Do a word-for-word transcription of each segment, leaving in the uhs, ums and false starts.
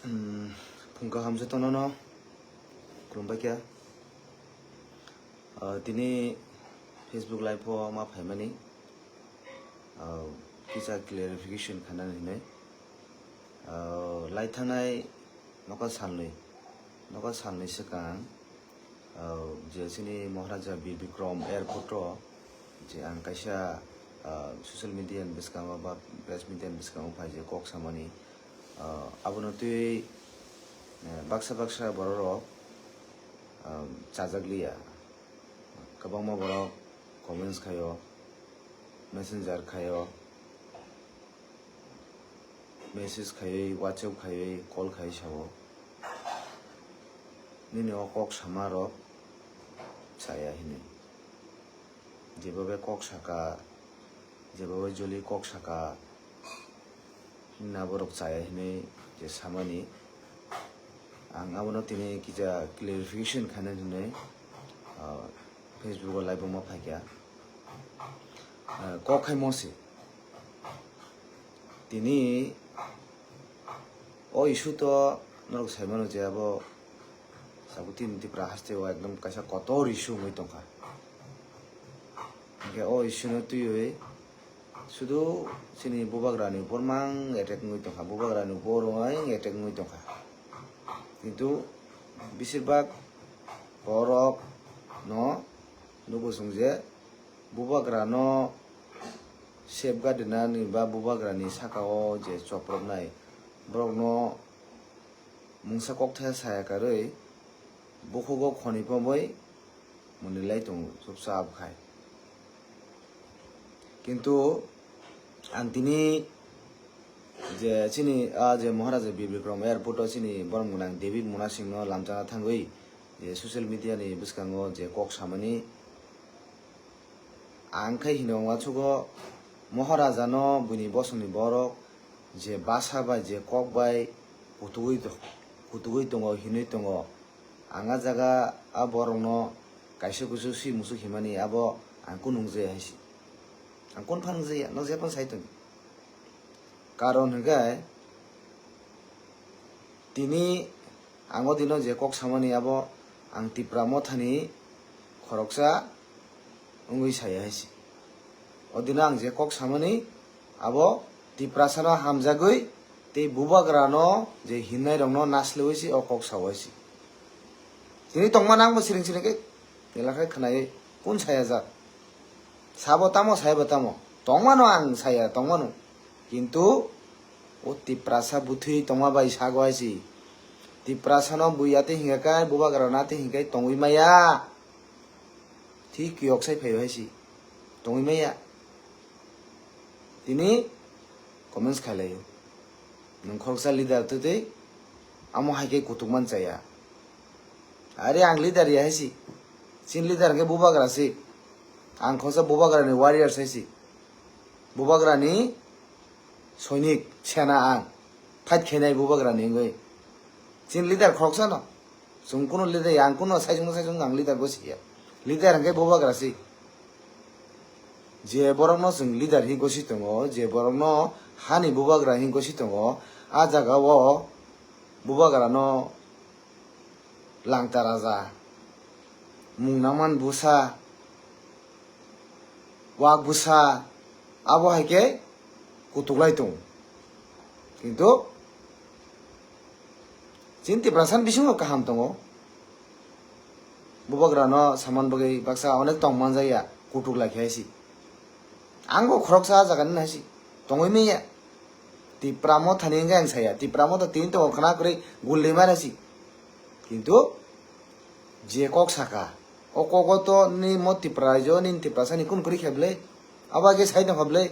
Hmm, phung kaham jotono no khulumbai kha. Ah, tini Facebook live o ma phaimani, ah, kisa clarification khanani hinwi. Ah, lai thangnai nokha salnwi, nokha salnwi swkang, ah, je chini Maharaja Bir Bikram airport o je ang kaisa, ah, social media ni bwskango ba press media ni bwskango phai je kok samani, ah, abono twi, eh, baksa baksa borok rok, ah, chajak liya. Kwbangma borok comments khaio, messenger khaio, message khaiwi, WhatsApp khaiwi, call khaiwi sao, "Nini o kok sama rok chaya," hinwi. Jeba bai kok saka, jeba bai joli kok saka, hinna borok chaya hinwi je samani. Ang abono tini kisa clarification khaina hinwi, ah, Facebook o live o ma phaikha. Ah, kok khaimo se. Tini o issue to norok saimano je abo sabuk tini Tripura haste o ekdom kaisa kotor issue wngwi tongkha. Hingke o issue no twiwi sudu chini bubagrani bormang attack wngwi tongkha, bubagrani bormang attack wngwi tongkha. Kintu besirbak borok no nugo chwng je bubagrano safeguard rwnani ba bubagrani sakao je choproknai borokno mungsa kokthai saya karwi bukhugo khoni pamwi mwnwi lai tongo chupchap khai. Kintu ang tini je chini, ah, je Maharaja Bir Bikram airport o chini borom gwnang David Munasing no lamchana thangwi je social media ni bwskango je kok samani, ang khe hino uansukgo Maharaja no buini bosongni borok je basa bai je kok bai kutugwi to-, kutugwi tongo hinwi tongo. Ang a jaga a borokno kaisa kusu si musuk himani abo ang kunu nungjaya hai se. Ang kunu phan nungjaya, no je phano sai tong. Karon hwnkhe tini ang o dino je kok samani abo ang Tipra mothani khoroksa wngwi saya hai se. O dino ang je kok samani abo Tiprasano hamjagwi tei bubagrano je hinnairokno nasliwi se o kok sao hai se. Tini tongmano ang bo siring siring khe elakhai khwnaiwi kun saya jak. Sabo tamo, saibo tamo. Tongmano ang saya, tongmano. Kintu o Tiprasa bwthwi tongma bai sago hai se. Tiprasano bui atwi hingkha khe, bubagrano atwi hingkha khe tongwi maya. Thik kiyok sai phaiwi hai se. Tongwi maya. Tini comments khailaio. Nwng khoroksa leader twtwi amo hai khe kutuk man chaya. Are ang leader ya hai se. Chini leader hwnkhe bubagra se. Ang khoroksa bubagrani warriors hai se. Bubagrani soinik sena ang. Fight khainai bubagrani wngwi. Chini leader khoroksa no. Chwng kunu leader ya, ang kunu saichung saichung ang leader gosi ya. Leader hwnkhe bubagra se. Je borokno chwng leader hi gosi tongo, je borokno hani bubagra hi gosi tongo, a jaga o bubagrano langta raja, mung nangman bwsa, wak bwsa, abo hai khe kutuklai tongo. Kintu chini Tiprasa ni bisingo kaham tongo. Bubagrano saman bagwi baksa onek tong manjakya, kutuk lai khe hai se. Ang bo khoroksa ah jaga ni hai se. Tongwi manya. Tipra mothani hwnkhe ang saya. Tipra motha tini tongo khwna kwrwi gulli mara se. Kintu je kok saka, o kogo to ni mo Tipra raijo ni Tiprasa ni kun kwrwi khe bwle. Abo khe sai tongkha bwle.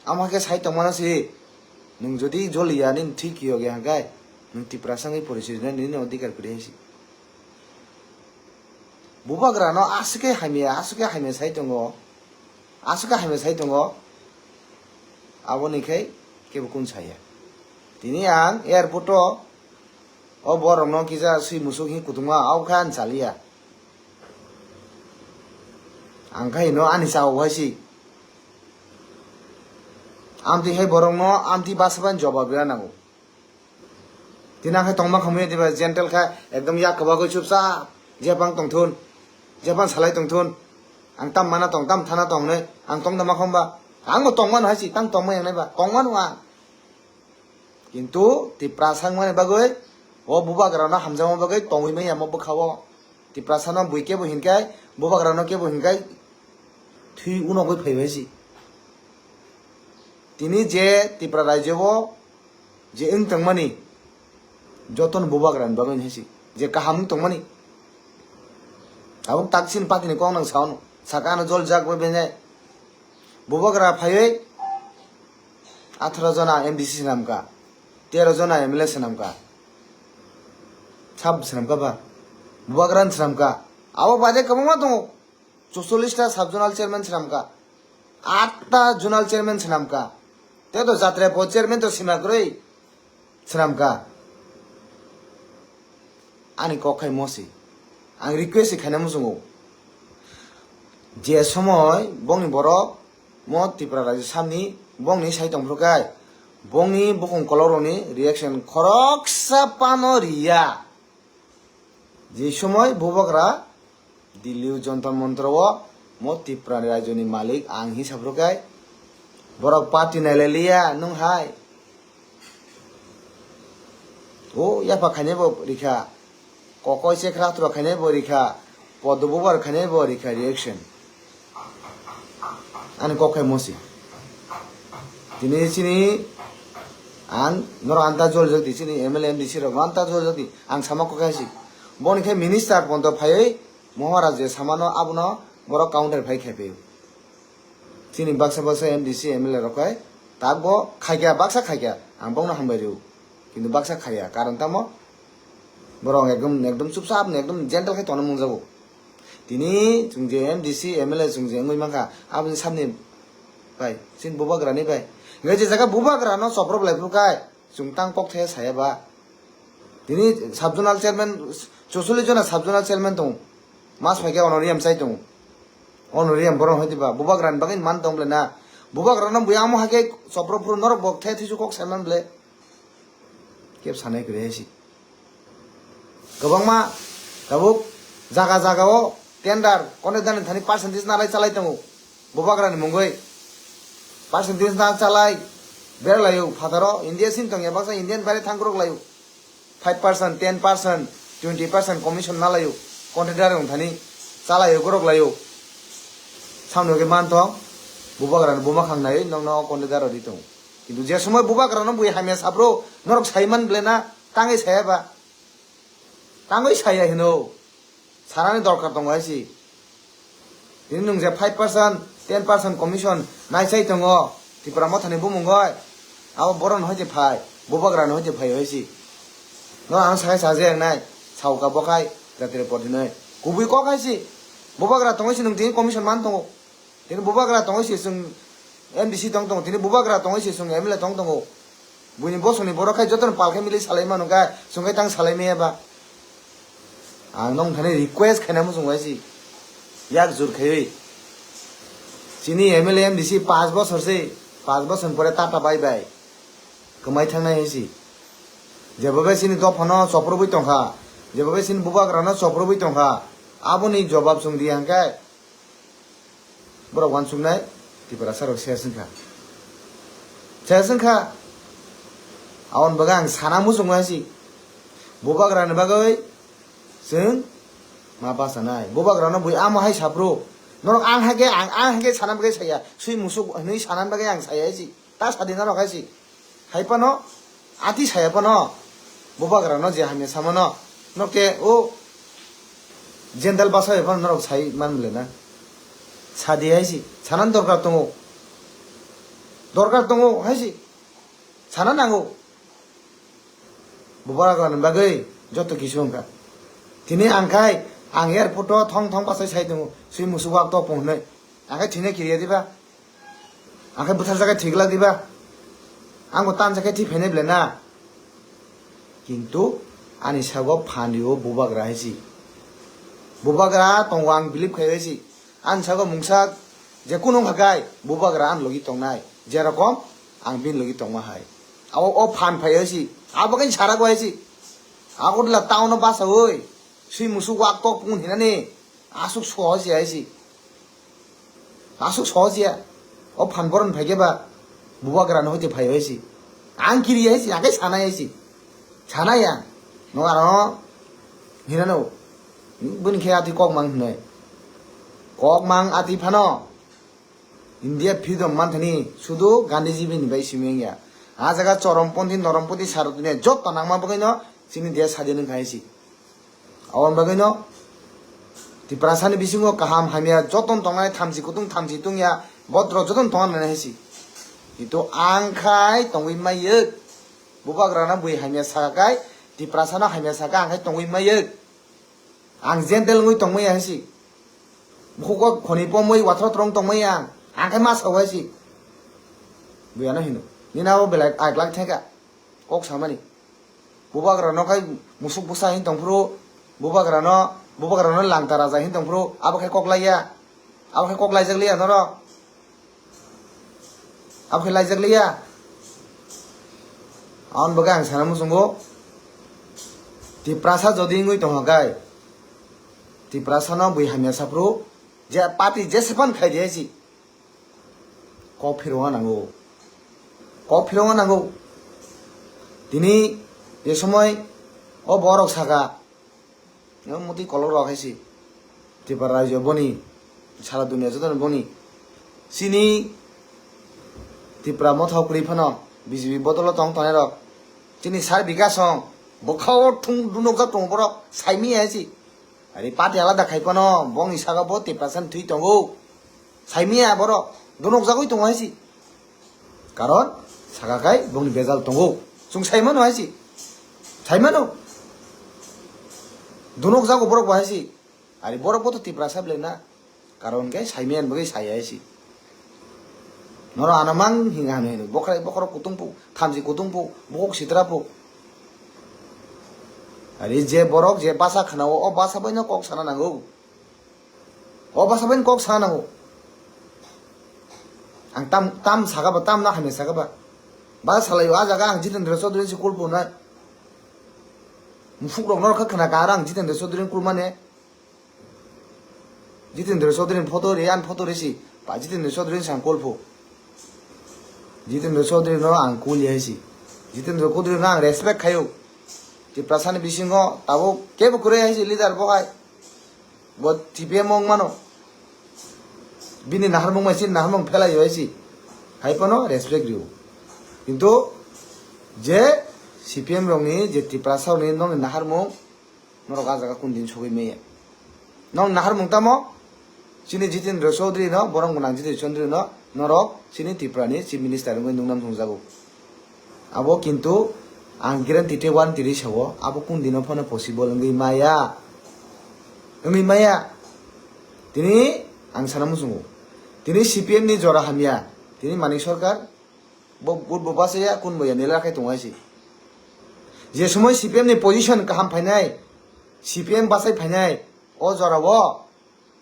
Amo khe sai tongmano se. Nwng jodi joliya nini thwi kiyok ya hwnkhe, nwng Tiprasa wngwi porichoi rwna nini odhikar kwrwi hai se. Bubagrano aswk khe hamya, aswk khe hamya sai tongo, aswk khe hamya sai tongo, aboni khe kebo kun saya. Tini ang airport o, o borokno kisa swi musuk hi kutungma, abo khe ang chaliya. Ang khe hino ani chao hai se. Amtwi hai borokno amtwi basa bai jobab rwna nango. Tini ang khe tongma khamwi diba gentle kha, ekdom yak kwbagwi chupchap, jepang tongthun, jepang salai tongthun. Ang tam mana tong, tam thana tong hinwi ang tong da ma khomba? Ang bo tongmano hai si, tang tongma yang nai ba? Tongmano ang. Kintu Tiprasa wngmani bagwi, o bubagrano hamjakma bagwi tongwi manya mo bwkha-o. Tiprasano bui kebo hinkai, bubagrano kebo hinkai, thwi unogwi phaibai si. Tini je Tipra rajyo-o je wng tongmani, jotono bubagrani bagwi hai si, je kaham wng tongmani. Tabuk tak chini party ni kok nang sao no, saka ano joljak bai benai. Bubagra phaiwi atharo jona M D C swnamkha, tero jona M L A swnamkha. Sab swnamkha ba? Bubagrani swnamkha. Abo baade kwbangma tongo. Chuchollish ta sub zonal chairman swnamkha. Aat ta zonal chairman swnamkha. Tei to jatra po chairman to sima kwrwi swnamkha. Ani kok khai mosi. Ang request khaina muchungo. Je somoi bongni borok mo Tripura rajyo samni bongni sai tongphuru kai, bongni bukhung kolok rokni reaction khoroksa pano riya. Je somoi bubagra Delhi o Jantar Mantar o mo Tripura ni rajyo ni malik ang hinwi saphuru kai, borok party nailai liya nwng hai. O yapha khainai bo rikha, kokoi chekra athro khainai bo rikha, podo bubar khainai bo rikha reaction. Ani kok khai mosi. Tini chini ang norok anta jol jodi, chini M L A M D C rok anta jol jodi, ang sama kok khai si. Boni khe minister ponto phaiwi Maharaj je samano abono borok counter phai khai phaio. Chini baksa baksa M D C M L A rok hai tak bo khaikya, baksa khaikya, ang bokno hambai rw. Kintu baksa khaiya, karon tamo borok ekdom, ekdom chupchap ni, ekdom gentle khai tongna mungjago. Tini chwng je M D C M L A chwng je wngwi mankha, aboni samni bai chini bubagrani bai. Hingke je jaga bubagrano chopro belai phuru kai, chwng tang kok thaya saya ba. Tini sub zonal chairman, chuchollish jona sub zonal chairman tongo. Mas phaikhe honorarium chai tongo. Honorarium borok hai diba? Bubagrani bagwi man tong ble na? Bubagrano buya amo hai khe chopro phuru norok bo the thisu kok saiman ble. Kep sanai kwrwi hai si. Kwbangma tabuk jaga jaga o tender, contractor ni thani percentage nalai chalai tongo. Bubagrani mungwi percentage na chalai beralaio phataro, India simi tongya baksa Indian bare thangkrok laio. Five percent, ten percent, twenty percent commission nalaio contractor wng thani, chalaio gorok laio. Samno khe man thong, bubagrani buma khang nai nokno contractor rw di tongo. Kintu je somoi bubagrano bui hamya saphuru norok sai man ble na, tangwi saya ba? Tangwi saya hino. Sanani dorkar tongo hai si. Tini nwng je five percent, ten percent commission naichai tongo Tipra Mothani bumungoi. Abo borokno hai se phai, bubagrano hai se phai hai si. No ang sakai saje ang nai, sauka bokhai, jatire pordinoi. Kubui kok hai si. Bubagra tongoi si nwng tini commission man tongo. Tini bubagra tongoi si chwng M D C tong tongo, tini bubagra tongoi si chwng M L A tong tongo. Buini bosongni borok khai jotono pal khe milwi salai mano khe, chwng khai tang salai maya ba. Ang nong thani request khaina muchung bai si. Yak jur khaiwi. Chini M L A M D C paanch bosor se, paanch bosor pore tata bye bye. Kwmai thangnai hai si. Jebo bai chini dophano choprobwi tongkha, jebo bai chini bubagrano choprobwi tongkha, aboni jobab chwng di hwnkhe. Borok uansuknai Tiprasa rok ses wngkha. Ses wngkha. Aboni bagwi ang sana muchungo hai si. Bubagrani bagwi chwng ma bachanai. Bubagrano bui amo hai saphuru. Norok ang hai khe, ang, ang hai khe sana bagwi saya. Sui musuk hwnwi sana bagwi ang saya hai si. Ta sadi norok hai si. Hai phano, ati saya phano, bubagrano je hamya samano, norok te o gentle basa bai phano norok sai man bole na. Sadi hai si, sanan dorkar tongo. Dorkar tongo hai si. Sana nango. Bubagrani bagwi joto kisu wngkha. Tini ang khai, ang airport o thong thong bachai sai tongo. Sui musuk wak topung hwnwi. Ang khai thwina kiriya diba? Ang khe bwthar jaga thwi glak diba? Ang bo tan jaga thwi phainai ble na? Kintu ani sago phan rio bubagra hai si. Bubagra tongo ang believe khai hai si. Ani sago mungsa je kunu wngkha kai bubagra ani logi tongnai. Jerokom ang bini logi tongma hai. Abo o phan phai hai si. Abo khe sara go hai si. Agartala town o basawi swi musuk wak tok pung hinani aswk sohoj ya hai si. Aswk sohoj ya. O phan boron phaikhe ba bubagra no hoite phai hai si. Ang kiri hai si, ang khe sana hai si. Sana ya. No aro hinano. Bini khe ati kok mang hinai. Kok mang ati phano. India freedom manthani sudu Gandhiji bini bai simi wngya. A jaga chorom ponthi, norom ponthi, saro dunia joto nangma bagwino chini desh sadin wngkha hai si. Aboni bagwino Tiprasani bisingo kaham hamya joton tongnai, thamchi kutung thamchi tungya, bodro joton tongna nai hai si. Kintu ang khai tongwi mayek. Bubagrana bui hamya saka kai, Tiprasano hamya saka ang khai tongwi mayek. Ang gentle wngwi tongmaya hai si. Bukhuko khoni pomwi wathro trong tongmaya ang. Ang khai ma sao hai si. Buyano hino. Nini abo belai aiklak theka. Kok samani. Bubagrano khai musuk bwsa hin tongphuru. Bubagrano, bubagrano langta raja hin tongphuru. Abo khai kok laiya. Abo khai kok laijak liya norok. Abo khe laijak liya. Aboni bagwi ang sana muchungo. Tiprasa jodi wngwi tongkha kai. Tiprasano bui hamya saphuru. Je party jese phan khai di hai si. Kok phirongna nango. Kok phirongna nango. Tini je somoi o borok saka. Motwi kolok rok hai si. Tripura rajyo boni. Sara dunia joto boni. Chini Tripura motha kwrwi phano B J P bodolo tong tongnai rok. Chini sar bikasong. Bwkhao thung dunokjak tongo borok. Saimi hai si. Ari party alada khai phano bongni saka bo Tiprasa thwi tongo. Saimiya borok. Dunokjagwi tongo hai si. Karon saka khai bongni bejal tongo. Chwng sai mano hai si. Sai mano. Dunok jago borok bo hai si. Ari borok bo to Tiprasa belai na. Karon khe sai maya bagwi sai hai si. Noro ano mang hinga hino hino. Bokrai bokhorok kutung pu, thamchi kutung pu, bukhuk sitra pu. Ari je borok je basa khwnao, o basa bai no kok sana nango. O basa bai kok sa nango. Ang tam, tam saka ba, tam na hamya saka ba. Ba salaio a jaga ang Jitendra Chaudhary se kulpu na. Mufuk rok norok kha khna ka ang Jitendra Chaudhary kulmane. Jitendra Chaudhary photo ri, an photo ri si. Ba Jitendra Chaudhary sang kulpu. Jitendra Chaudhary no ang kuli hai si. Jitendra Chaudhary no ang respect khayo. Tiprasani bisingo tabuk kebo kwrwi hai si leader bo hai. Bo T P M wng mano. Bini naharmung bai chini naharmung phelai bai si. Hai phano respect rio. Kintu je C P M rokni je Tiprasa rokni nokni naharmung norok a jaga kun din sogwi maya. Nokni naharmung tamo chini Jitendra Chaudhary no, borom gwnang Jitendra Chaudhary no norok chini Tripura ni Chief Minister wngwi nungnam thungjago. Abo kintu ang guarantee tei warranty ri sao, abo kun dino phano possible wngwi maya. Wngwi maya. Tini ang sana muchungo. Tini C P M ni jora hamya. Tini Manik Sarkar bo vote bo bachaya, kun bo ya nela khai tongo hai si. Je somoi C P M ni position kaham phainai, C P M bachai phainai, o jora o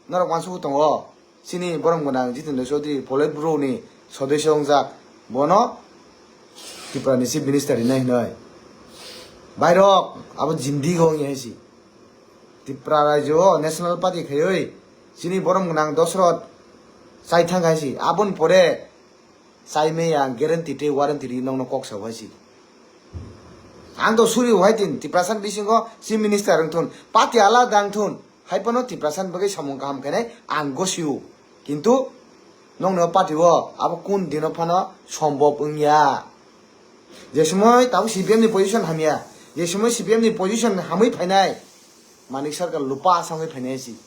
norok uansukgwi tongo. Chini borom gwnang Jitendra Chaudhary, Politburo ni sodosyo wngjak, bono Tripura ni Chief Minister rinai hinoi. Bairok, abo jimdi go wngya hai si. Tripura rajyo o National Party khaiwi chini borom gwnang Dosrot chai thang hai si. Aboni pore chai maya guarantee tei warranty ri nokno kok sa hai si. Ang to suri hai tin, Tiprasa bisingo Chief Minister wngthun, party alada wngthun. Hai phano Tiprasa ni bagwi samung kaham khainai ang gosio. Kintu nokni o party o abo kun dino phano sombhob wngya. Je somoi tabuk C P M ni position hamya, je somoi C P M ni position hamwi phainai, Manik Sarkar lupa asangwi phainai si.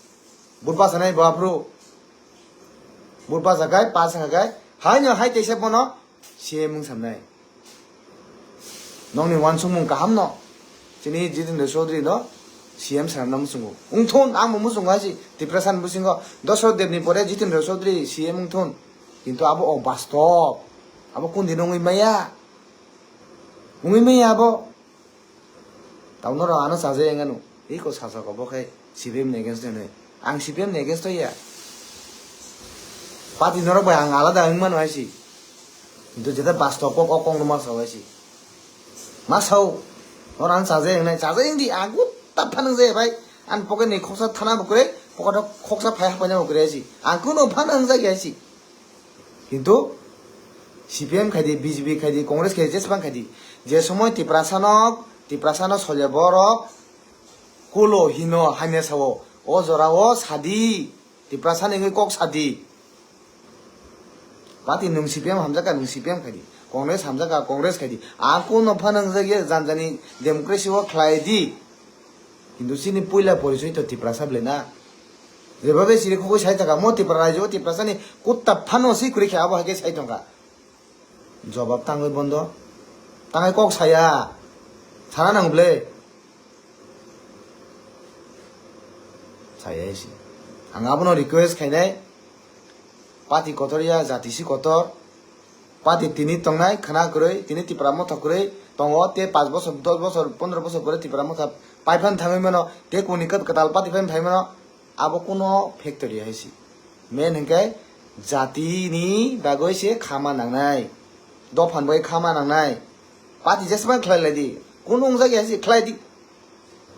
Vote bachanai bo aphuru. Vote bachakai, pass wngkha kai, haino hai teisa bono C M wng samnai. Nokni uansukmung kaham no. Chini Jitendra Chaudhary no C M sanamna muchungo. Wngthun, ang bo muchungo hai si Tiprasa ni bisingo Dosrot Deb ni pore Jitendra Chaudhary C M wngthun. Kintu abo o bastob. Abo kun din wngwi maya. Wngwi maya abo. Tamo norok ano chajakya wngya no. Iko sasako bo khe C P M ni against de hinwi. Ang C P M ni against o ya. Party norok bai ang alada wng mano hai si. Kintu jeta bastob kok o kok no ma sao hai si. Ma sao. Nor ang chajai wngnai, chajai wngdi, ang kutta phanang jaya bai. Ang pocket ni khoksa thana bo kwrwi, pocket o khoksa phai hapaina bo kwrwi aisi. Ang kuno phana wngjak ya aisi. Kintu C P M khaidi, B J P khaidi, Congress khaidi, jesbang khaidi. Je somoi Tiprasa no, Tiprasa no solya borok kulo hino hamya sao. O jora o sadi. Tiprasa ni wngwi kok sadi. Party nwng C P M hamjakha, nwng C P M khaidi. Congress hamjakha, Congress khaidi. Ang kuno phanang jaya janjani democracy o khlai di. Kintu chini puila porisoi to Tiprasa bwle na. Jeba be siri khogwi sai thaka, mo Tipra raijo o Tiprasa ni kutta phano si kwrwi khe abo hai khe sai tongkha. Jobab tangwi bondo. Tangwi kok saya. Sana nang bwle. Saya si. Ang abono request khainai. Party kotor ya, jati si kotor. Party tini tongnai, khna kwrwi, tini Tipra motha kwrwi tongo, te panch bosor, dos bosor, pondro bosor pore Tipra motha paiphan thangwi mano, te kuni kwt-, kwtal party phan phai mano, abo kuno factory hai si. Main hwnkhe jati ni bagwi se khama nangnai, dophan bai khama nangnai, party jesma khlai lai di, kuno wngjak ya si khlai di.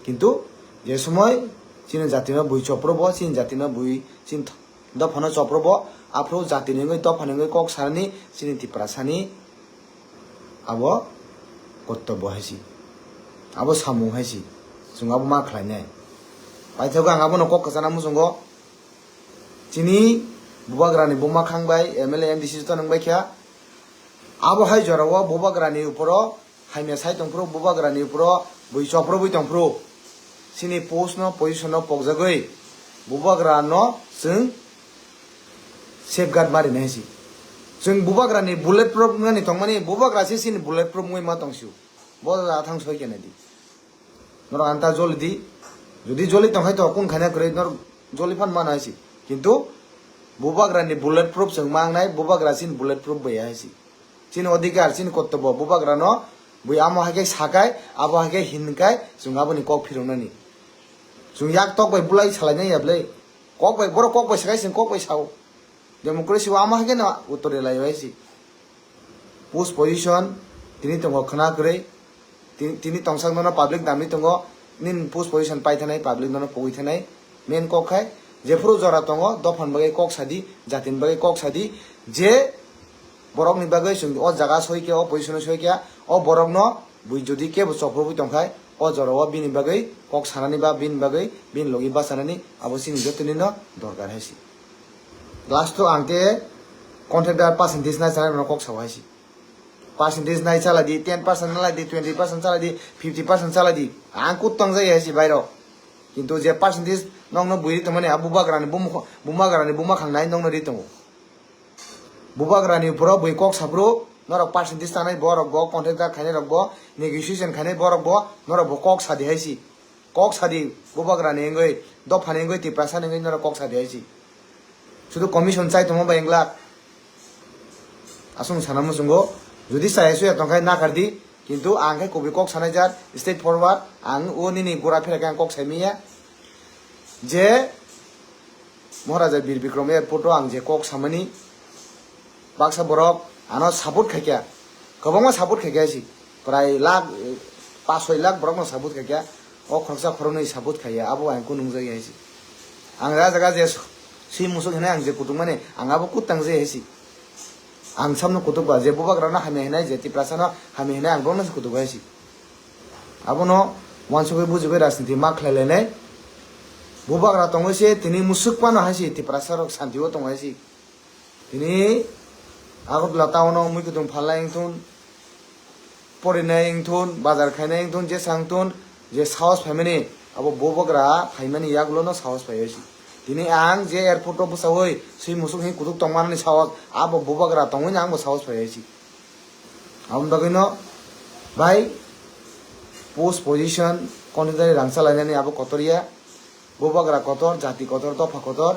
Kintu je somoi chini jatino bui chopro bo, chini jatino bui chini th-, dophano chopro bo, aphuru jatini wngwi dophani wngwi kok sanani chini Tiprasani abo kortobbo hai si, abo samung hai si, chwng abo ma khlainai. Paithago ang abono kok kwchana muchungo, chini bubagrani buma khang bai M L A, M D C joto nwngbai kha, abo hai jorao bubagrani uporo hamya sai tongphuru, bubagrani uporo bui choprobwi tongphuru. Chini post no, position no pokjagwi bubagra no chwng safeguard ma rinai si. Chwng bubagrani bullet proof wngani tongmani, bubagra se chini bullet proof wngwi ma tongsio. Bo athang soi khe nai di. Norok anta joli di. Jodi joli tong hai to kun khaina kwrwi norok joli phan mano hai si. Kintu bubagrani bullet proof chwng ma wngnai, bubagra chini bullet proof bai hai si. Chini odhikar, chini kortobbo, bubagrano bui amo hai khe sakai, abo hai khe hinkai, chwng aboni kok phiroknani. Chwng yak tok bai bulai salainai ya bwle. Kok bai, borok kok bai sakai, chwng kok bai sao. Democracy o amo hai khe no uttor rwlai bai si. Post position, tini tongo khna kwrwi, ti-, tini tongsak nono public damwi tongo, nini post position pai thanai, public nono pogwi thanai. Main kok khai, jephuru jora tongo, dophani bagwi kok sadi, jatini bagwi kok sadi, je borokni bagwi chwng o jaga soi khe, o position o soi khe, o borokno bui jodi kebo choprobwi tongkhai, o jorao bini bagwi kok sanani ba bini bagwi bini logi bachanani abo chini jotonino dorkar hai si. Last o ang khe contractor percentage nai chanai rokno kok sao hai si. Percentage nai chalai di, ten percent nalai di, twenty percent chalai di, fifty percent chalai di. Ang kut tong jai hai si bairok. Kintu je percentage nokno bui ri tongmani, a bubagrani bumukho-, bumagrani buma khangnai nokno ri tongo. Bubagrani uporo bui kok saphuru, norok percentage tanai borok bo, contractor khainai rok bo, negotiation khainai borok bo, norok bo kok sadi hai si. Kok sadi, bubagrani wngwi, dophani wngwi, Tiprasani wngwi norok kok sadi hai si. Sudu commission chai tongma bai wng glak. Aswng sana muchungo, jodi chaya suya tongkhai nakardi, kintu ang khe kubui kok sanai jar, straight forward, ang o nini gura phira khe ang kok sai manya. Je Maharaja Bir Bikram airport o ang je kok samani, baksa borok ano support khaikha, kwbangma support khaikha si, prai lakh, eh, pash soi lakh borokno support khaikha, o khoroksa khoroknwi support khaiya, abo ang kunu nungjak ya si. Ang o jaga je swi musuk hinwi ang je kutung mani, ang abo kut tang je si. Ang samno kutuk ba, je bubagrano hamya hinai, je Tiprasano hamya hinai, ang borokno se kutuk hai si. Abono uansugwi bujigwi rajniti ma khlai lainai. Bubagra tongwi se tini musuk phano hai si, Tiprasa rok santi o tong hai si. Tini Agartala town o mui kutung phalnai wngthun, porinai wngthun, bazar khainai wngthun, jesa wngthun, je sahos phaimani, abo bubagra phaimani yagulono sahos phaiwi si. Tini ang je airport o bwsaui swi musuk hinwi kutuk tongmanani sahos, abo bubagra tongwino angbo sahos phaiwi si. Aboni bagwino bai post position, contractor ni rang chalainani abo kotor ya. Bubagra kotor, jati kotor, dopha kotor.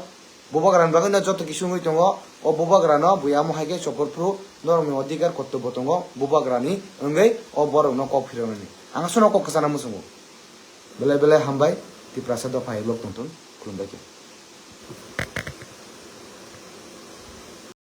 Bubagrani bagwino joto kisu wngwi tongo. O bubagrano bui amo hai khe chopor phuru norokni odhikar kortobbo tongo. Bubagrani wngwi o borokno kok phiroknani. Ang aswkno kok kwchana muchungo. Belai belai hambai, Tiprasa dopha hai lok tongthun. Khulumbai khe.